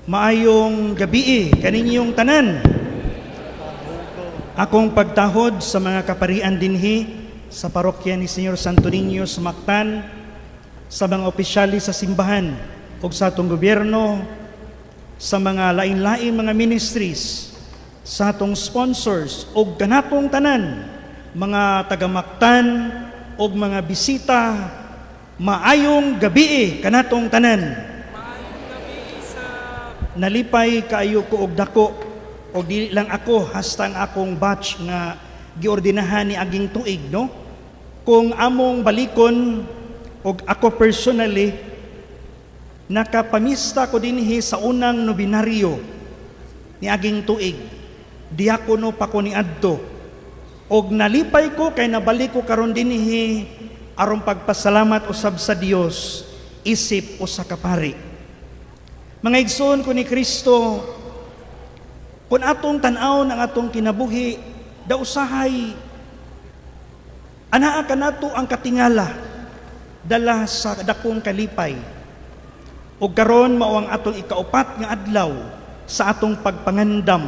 Maayong gabii kaninyong tanan. Akong pagtahod sa mga kaparian dinhi sa parokya ni Señor Santo Niño sa Mactan, sa mga opisyalis sa simbahan ug sa atong gobyerno, sa mga lain-laing mga ministries, sa atong sponsors ug kanatong tanan, mga taga-Mactan ug mga bisita, maayong gabii kanatong tanan. Nalipay kaayo ko og dako, og dili lang ako, hasta ang akong batch nga giordinahan ni aging tuig, no? Kung among balikon og ako personally, nakapamista ko dinhi sa unang nobinaryo ni aging tuig. Diakono pa ko ni adto. Og nalipay ko kay nabalik ko karon dinhi aron pagpasalamat usab sa Dios isip usa ka pari. Mga igsoon ko ni Kristo, kung atong tan-awon ang atong kinabuhi, daw usahay anaa kanato ang katingala dala sa dakong kalipay. Ug karon mao ang atong ikaupat nga adlaw sa atong pagpangandam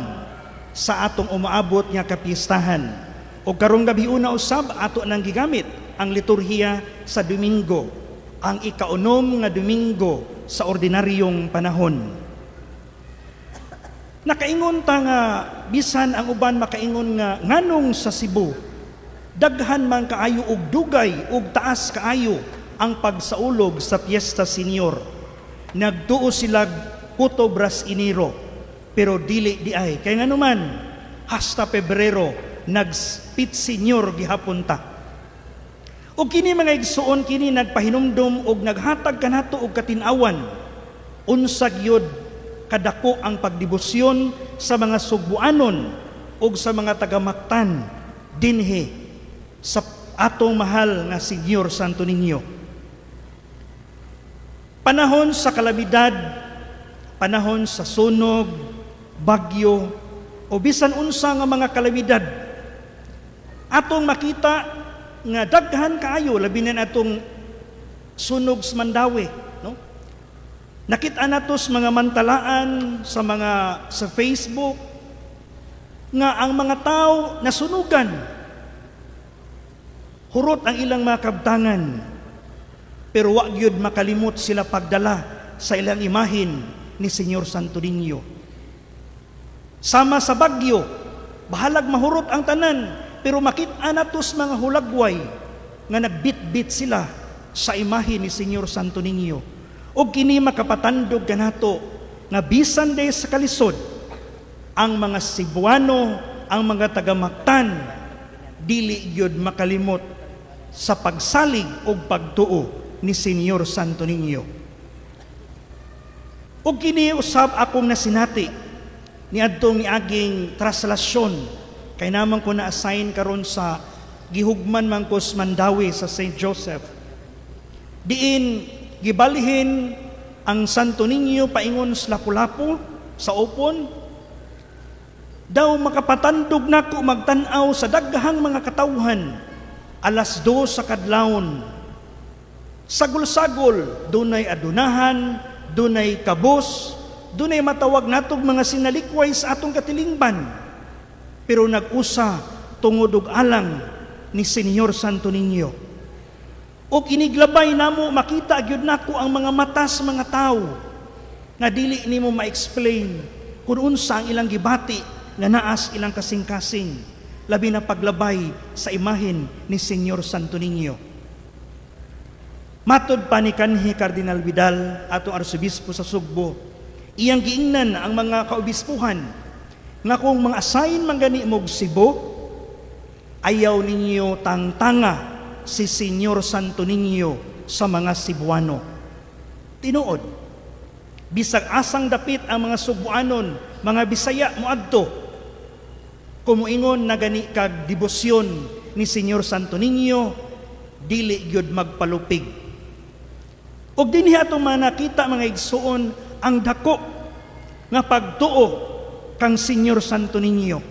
sa atong umaabot nga kapiestahan. Ug karong gabi una usab ato nang gigamit ang liturhiya sa Domingo, ang ikaunom nga Domingo sa ordinaryong panahon. Nakaingon ta nga bisan ang uban makaingon nga nganong sa Cebu daghan man kaayo og dugay og taas kaayo ang pagsaulog sa Piyesta Senior. Nagtuo sila kutob ras Enero, pero dili di ay. Kay nganuman hasta Pebrero nagpit Senior gihapon ta. Og kini, mga igsuon, kini nagpahinumdum og naghatag kanato og katin-awan unsa gyud kadako ang pagdebosyon sa mga Sugbuanon ug sa mga taga-Mactan dinhi sa atong mahal nga Señor Santo Niño. Panahon sa kalamidad, panahon sa sunog, bagyo, o bisan unsa nga mga kalamidad, atong makita nga daghan kaayo, labi na atong sunog sa Mandaue, no? Nakita nato sa mga mantalaan sa mga sa Facebook nga ang mga tao nasunugan, hurot ang ilang mga kabtangan, pero wa gyud makalimot sila pagdala sa ilang imahin ni Señor Santo Niño. Sama sa bagyo, bahalag mahurot ang tanan, pero makita nato sa mga hulagway nga nagbitbit sila sa imahe ni Señor Santo Niño. Og kini makapatandog kanato nga bisan day sa kalisod, ang mga Cebuano, ang mga taga-Mactan, dili gyud makalimot sa pagsalig og pagtuo ni Señor Santo Niño. Og kini usab akong nasinati ni adtong niaging traslasyon, kay naman ko na-assign karon sa gihugman man ko sa Mandaue sa St. Joseph. Diin gibalhin ang Santo Niño paingon sa Lapu-Lapu sa Opon. Daw makapatandog nako magtan-aw sa daghang mga katawhan 2:00 sa kadlawon. Sagol-sagol, dunay adunahan, dunay kabos, dunay matawag natog mga sinalikway sa atong katilingban. Pero nag-usa tungod og alang ni Señor Santo Niño. Og iniglabay namo, makita gyud nako ang mga mata sa mga tawo nga dili nimo ma-explain kung unsa ang ilang gibati nga naas ilang kasing-kasing, labi na paglabay sa imahen ni Señor Santo Niño. Matod pa ni kanhi Cardinal Vidal, atong arsobispo sa Sugbo, iyang giingnan ang mga kaobispuhan nga kung mga assign man gani mog Cebu, ayaw ninyo tangtanga si Señor Santo Niño sa mga Cebuano. Tinuod, bisag asang dapit ang mga Sugbuanon, mga Bisaya moadto, kumuingon na gani kag debosyon ni Señor Santo Niño, dili gyud magpalupig. Og dinhi atong manakita, mga igsuon, ang dako nga pagtuo kang Señor Santo Niño.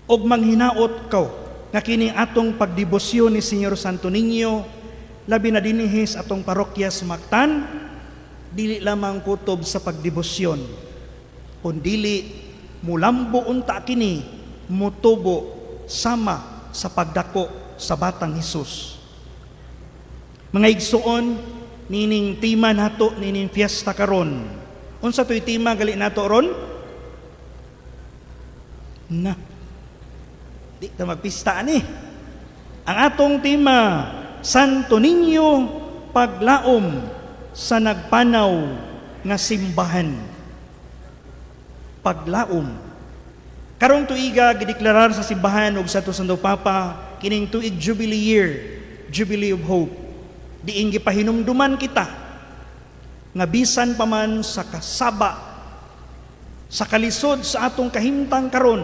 Og manghinaot ko nga kini atong pagdebosyon ni Señor Santo Niño, labi na dinhi sa atong parokya sa Mactan, Dili lamang kutob sa pagdebosyon, kundili mulambo unta kini, mutubo sama sa pagdako sa batang Hesus. Mga igsuon, nining tema nato nining fiesta karon. Unsa to'y tema gali nato ron? Na. Di ta magpista ani. Ang atong tema, Santo Niño, paglaom sa nagpanaw nga simbahan. Paglaom. Karong tuiga gideklarar sa simbahan ug sa Santo Papa kining tuig Jubilee Year, Jubilee of Hope. Diin gipahinumduman kita nga bisan pa man sa kasaba, sa kalisod sa atong kahimtang karon,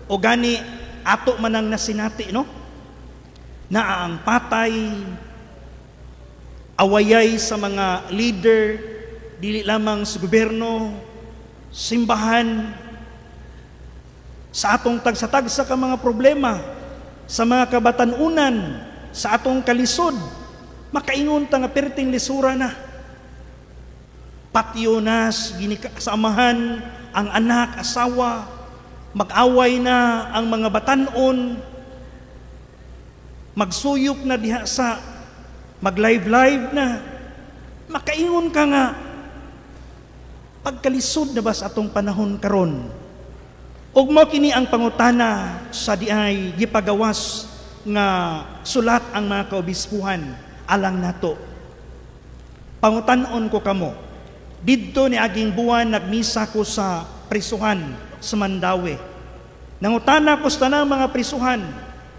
o gani ato man ang nasinati, no, naa ang patay, awayay sa mga leader, dili lamang sa gobyerno, simbahan, sa atong tagsa-tagsa ka mga problema, sa mga kabatanunan, sa atong kalisod, makaingon ta nga perting lisura na. Patyo na sa amahan ang anak, asawa, mag-away na ang mga batanon, magsuyop na diha sa mag-live-live na, makaingon ka nga pagkalisod na ba sa atong panahon karon. Ug mao kini ang pangutana sa diay gipagawas nga sulat ang mga kaobispuhan alang nato. Pangutan-on ko kamo, didto ni aging buwan nagmisa ko sa prisuhan sa Mandaue. Nangutana ko sa tanang mga prisuhan,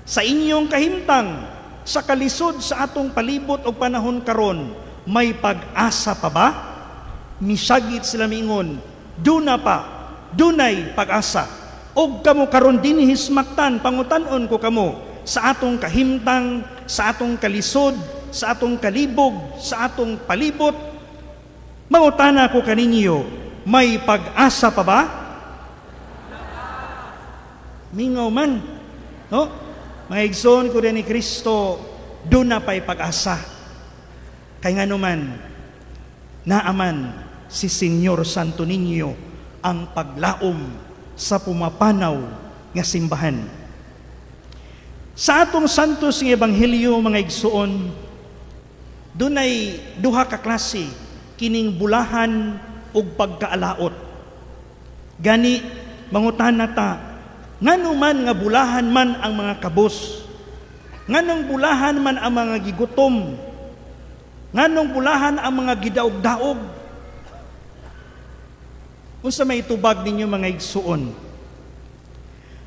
sa inyong kahimtang, sa kalisod sa atong palibot o panahon karon, may pag-asa pa ba? Misagit sila miingon, duna pa, dunay pag-asa. Og kamo karon dinhi sa Mactan, pangutan-on ko kamo, sa atong kahimtang, sa atong kalisod, sa atong kalibog, sa atong palibot, mangutana ko kaninyo, may pag-asa pa ba? Mingaw man, no? Mga igsoon ko din ni Kristo, duna pa'y pag-asa. Kay nga naman, naaman si Senyor Santo Niño, ang paglaom sa pumapanaw nga simbahan. Sa atong Santos nga Ebanghelyo, mga igsoon, dunay duha ka klase kining bulahan ug pagkaalaot. Gani mangutana ta, ngano man nga bulahan man ang mga kabos? Nganong bulahan man ang mga gigutom? Nganong bulahan ang mga gidaog-daog? Unsa may tubag ninyo, mga igsuon?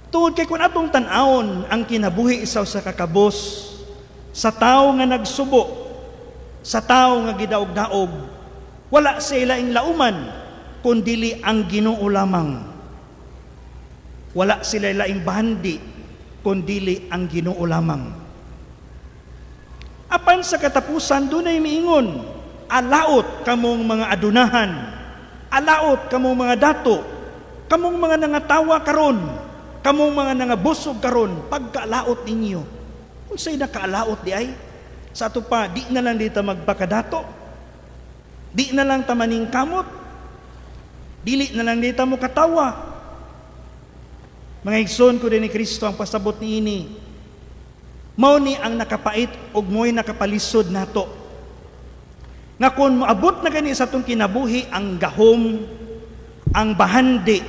Tungod kay kung atong tan-awon ang kinabuhi sa usa ka kabos, sa tawo nga nagsubo, sa tawo nga gidaog-daog, wala sa ilaing lauman kun dili ang Ginoo lamang. Wala sila laing bandi kun dili ang Ginoo lamang. Apan sa katapusan dunay miingon, alaot kamong mga adunahan, alaot kamong mga dato, kamong mga nangatawa karon, kamong mga nangabusog karon, pagkaalaot ninyo. Unsay nakaalaot di ay? Sa ato pa, di na lang dita magpakadato. Di na lang ta maningkamot. Dili na lang dita mo katawa. Mga igsoon ko din ni Kristo, ang pasabot niini, mao ni ang nakapait ug mo'y nakapalisod nato. Nga kung moabot na gani sa atong kinabuhi ang gahom, ang bahandi,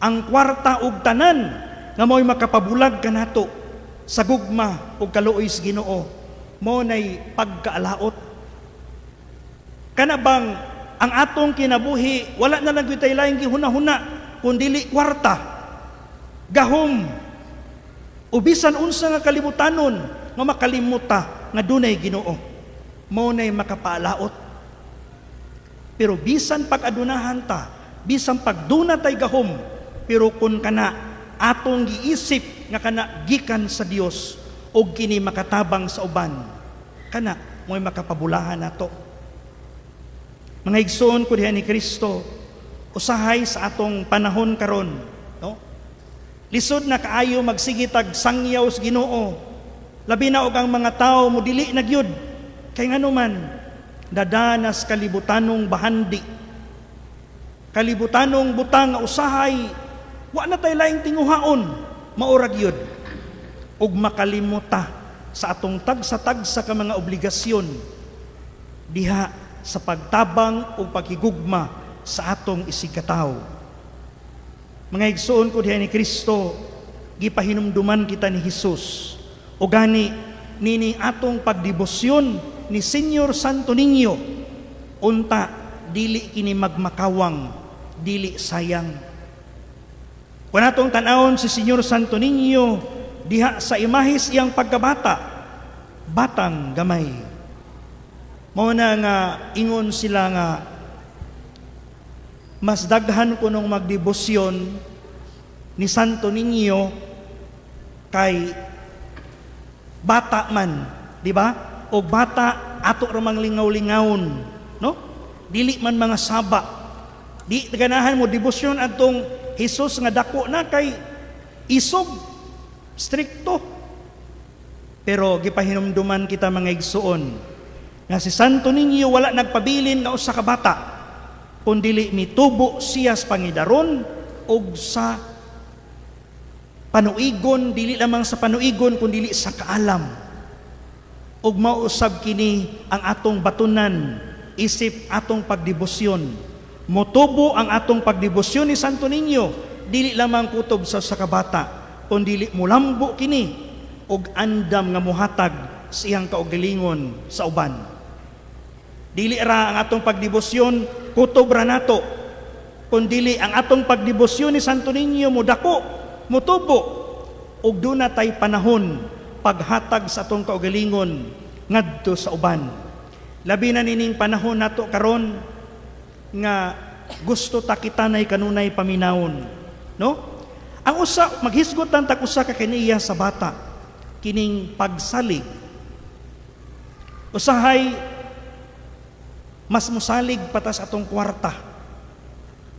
ang kwarta ug tanan nga mo'y makapabulag kanato sa gugma ug kaluoy sa Ginoo, mo nay pagkaalaot. Kana bang ang atong kinabuhi wala na lang gyud tay laing gihuna-huna kun dili kwarta, gahom, o bisan unsa nga kalibutanon nga makalimuta nga dunay Ginoo, mao nay makapaalaot. Pero bisan pag-adunahan ta, bisan pagduna tay gahom, pero kun kana atong giisip nga kana gikan sa Dios og kini makatabang sa uban, kana mo'y makapabulahan nato. Mga igsoon ko diha ni Kristo, usahay sa atong panahon karon, no? Lisod na kaayo magsigitag sangyaw sa Ginoo. Labi na og ang mga tawo mo dili na gyud. Kay ngano man, Nadanas kalibutanong bahandi. Kalibutanong butang nga usahay wa na tay laing tinguhaon, maura gyud ug makalimuta sa atong tagsa-tagsa ka mga obligasyon diha sa pagtabang ug paghigugma sa atong isigkatawo. Mga igsoon ko diha ni Kristo, gipahinumduman kita ni Hesus. O gani nini atong pagdebosyon ni Señor Santo Niño, unta dili kini magmakawang, dili sayang. Kung atong tan-awon si Señor Santo Niño diha sa imahis iyang pagkabata, batang gamay. Mao na nga ingon sila nga mas daghan kunong magdebosyon ni Santo Niño kay bata man, di ba? O bata ato ramang lingaw-lingawon, no? Dili man mga saba. Di ganahan mo debosyon adtong Hesus nga dako na kay isog, strikto. Pero gipahinumduman kita, mga igsuon, nga si Santo Niño wala nagpabilin nga usa ka bata, kundili mitubo siya sa pangidaron ug sa panuigon, dili lamang sa panuigon kundili sa kaalam. Ug mausab kini ang atong batunan isip atong pagdebosyon. Motubo ang atong pagdebosyon ni Santo Niño dili lamang kutob sa usa ka bata, kundili mulambo kini ug andam nga muhatag sa iyang kaugalingon sa uban. Dili ra ang atong pagdebosyon kutob ra nato, kundili ang atong pagdebosyon ni Santo Niño mudako, mutubo ug duna tay panahon paghatag sa atong kaugalingon ngadto sa uban. Labi na nining panahon nato karon nga gusto ta kita nay kanunay paminawon, no? Ang usa maghisgot tan tag usa ka kaniya sa bata kining pagsalig. Usahay mas musalig pa ta sa atong kwarta,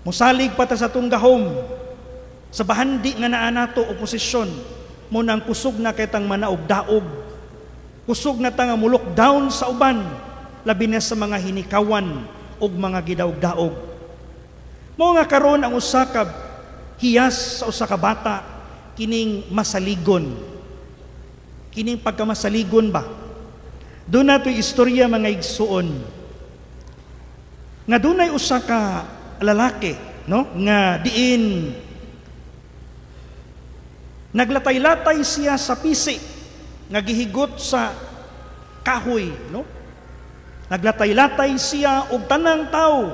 musalig pa ta sa atong gahom, sa bahandi nga naa nato o posisyon mo nang kusog na kitang manaog-daog, kusog na ta nga mo-look down sa uban, labi na sa mga hinikawan ug mga gidaog-daog. Mao nga karon ang usa ka hiyas sa usa ka bata kining masaligon. Kining pagkamasaligon ba? Doon nato'y istorya, mga igsuon, nga dunay usa ka lalaki, no, nga diin naglatay-latay siya sa pisi nga gihigot sa kahoy, no? Naglatay-latay siya og tanang tao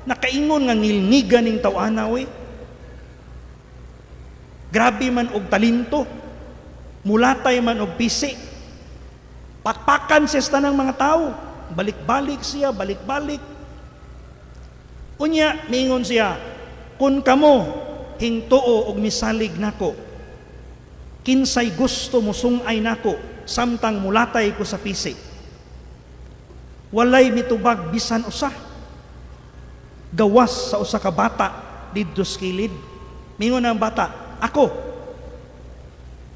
nakaingon nga ngilngigan ning taw-ana we. Grabe man og talento, mulatay man og pisi. Pakpakan siya sa tanang mga tao. Balik-balik siya, balik-balik. Unya, mingon siya, "Kun kamo hingtuo og misalig nako, kinsay gusto musungay nako samtang mulatay ko sa pisi?" Walay mitubag bisan usa. Gawas sa usa ka bata didto sa kilid. Mingon ang bata, "Ako."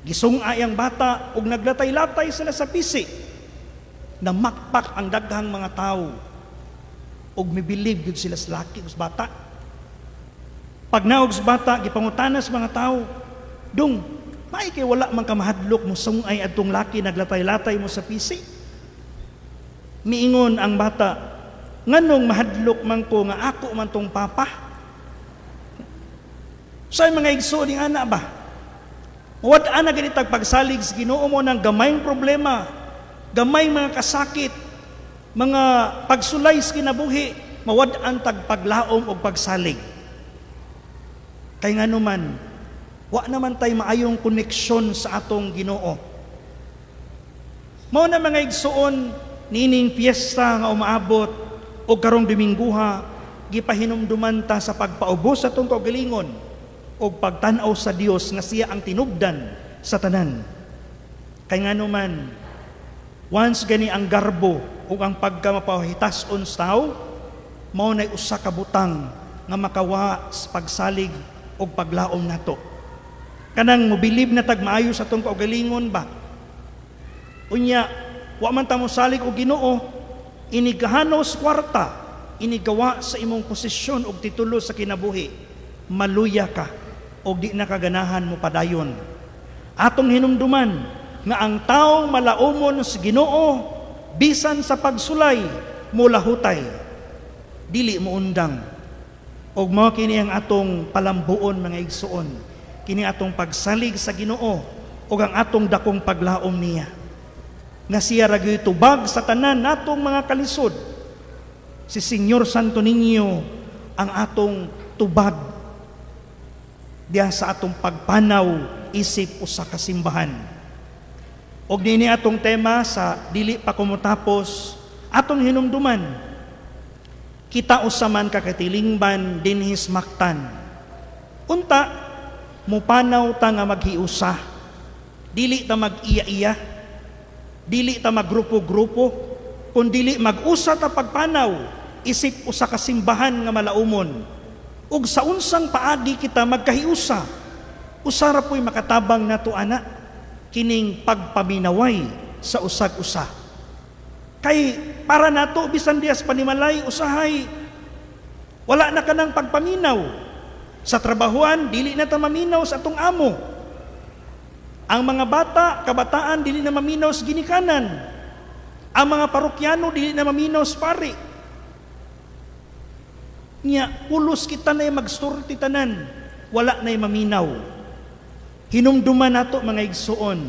Gisungay ang bata ug naglatay-latay sila sa pisi. Namakpak ang daghang mga tao ug mibilib gyud sila sa laki sa bata. Pag naog sa bata, gipangutana sa mga tao, "Dong, may kay wala man ka mahadlok mo sungay adtong laki naglatay-latay mo sa pisi?" Miingon ang bata, "Nganong mahadlok man ko nga ako man tong papa?" Sa mga igsoon ning ana ba? Wad ana ganitag pagsalig sa Ginoo mo ng gamayng problema, gamay mga kasakit, mga pagsulay sa kinabuhi, mawad-an tag paglaom og pagsalig. Kay nganuman, wa naman tay maayong koneksyon sa atong Ginoo. Mao na, mga igsoon, nining piyesta nga umaabot o karong Domingguha, gipahinumduman ta sa pagpaubos sa atong kaugalingon o pagtan-aw sa Dios nga siya ang tinubdan sa tanan. Kay nganuman, once gani ang garbo ug ang pagkamapahitas-on sa tao, mao nay usa ka butang nga makawa sa pagsalig ug paglaom nato. Kanang mobilib na tag maayo sa atong kaugalingon ba? Unya, wa man ta mosalig og Ginoo, inigahanaw sa kwarta, inigawa sa imong posisyon og titulo sa kinabuhi, maluya ka og di nakaganahan mo padayon. Atong hinumduman nga ang taong malaumon sa Ginoo bisan sa pagsulay mulahutay, dili mo undang. Og mao kini ang atong palambuon, mga igsuon, kini atong pagsalig sa Ginoo ug ang atong dakong paglaom niya, nga siya ra gyud tubag sa tanan natong mga kalisod. Si Señor Santo Niño ang atong tubag diha sa atong pagpanaw isip usa ka simbahan. Og nini atong tema sa dili pa kumutapos, atong hinumduman kita usa man ka katilingban dinhi sa Mactan. Unta mupanaw ta nga maghiusa, dili ta mag-iya-iya, dili ta maggrupo-grupo, kun dili mag-usa ta pagpanaw isip usa ka simbahan nga malaumon. Ug sa unsang paagi kita magkahiusa, usa ra po'y makatabang nato ana, kining pagpaminaway sa usag-usa. Kay para nato bisan diha sa panimalay, usahay wala na kanang pagpaminaw. Sa trabahuan, dili na ta maminaw sa atong amo. Ang mga bata, kabataan, dili na maminaw sa ginikanan. Ang mga parokyano, dili na maminaw sa pari. Nya, pulos kita na magstorti tanan, wala na maminaw. Hinumduman nato, mga igsuon,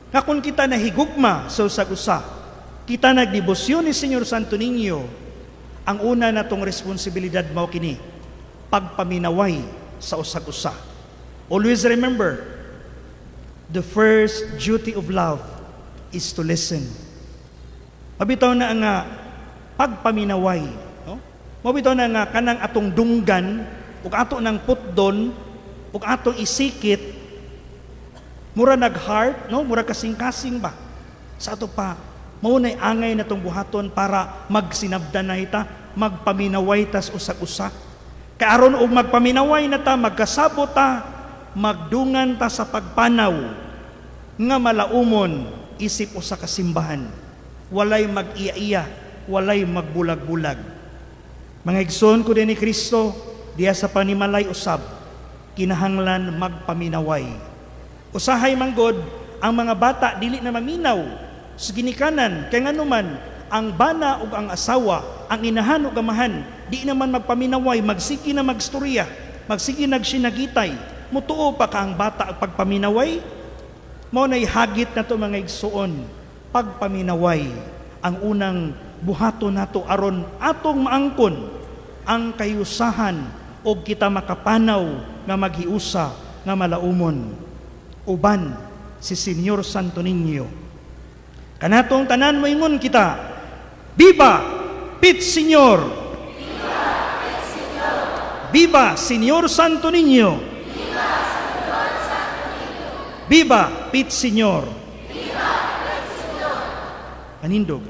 nga kung kita nahigugma sa usag-usa, kita nagdebosyon ni Señor Santo Niño, ang una natong responsibilidad mao kini, pagpaminaway sa usag-usa. Always remember, the first duty of love is to listen. Mabitaw na nga pagpaminaway, no? Mabitaw na nga kanang atong dunggan ug ato nang putdon ug atong isikit, mura nag-heart, no? Mura kasing-kasing ba sa ato pa. Mao nay angay natong buhaton para magsinabdanay ta, magpaminaway ta sa usag-usa. Kay aron og magpaminaway na ta, magkasabot ta, magdungan ta sa pagpanaw nga malaumon isip usa ka simbahan. Walay mag-iya-iya, walay magbulag-bulag. Mga igsoon ko din ni Kristo, diya sa panimalay usab, kinahanglan magpaminaway. Usahay manggod, ang mga bata dili na maminaw sa ginikanan, kay nganuman ang bana ug ang asawa, ang inahan ug amahan, di naman magpaminaway, magsige na magstorya, magsige nagsinagitay. Mutuo pa ka ang bata ang pagpaminaway? Mao nay hagit nato, mga igsuon, pagpaminaway ang unang buhaton nato aron atong maangkon ang kayusahan og kita makapanaw nga maghiusa nga malaumon uban si Señor Santo Niño. Kanatong tanan moingon kita, Viva Pit Señor! Viva Señor Santo Niño! Viva Pit Señor! Panindog.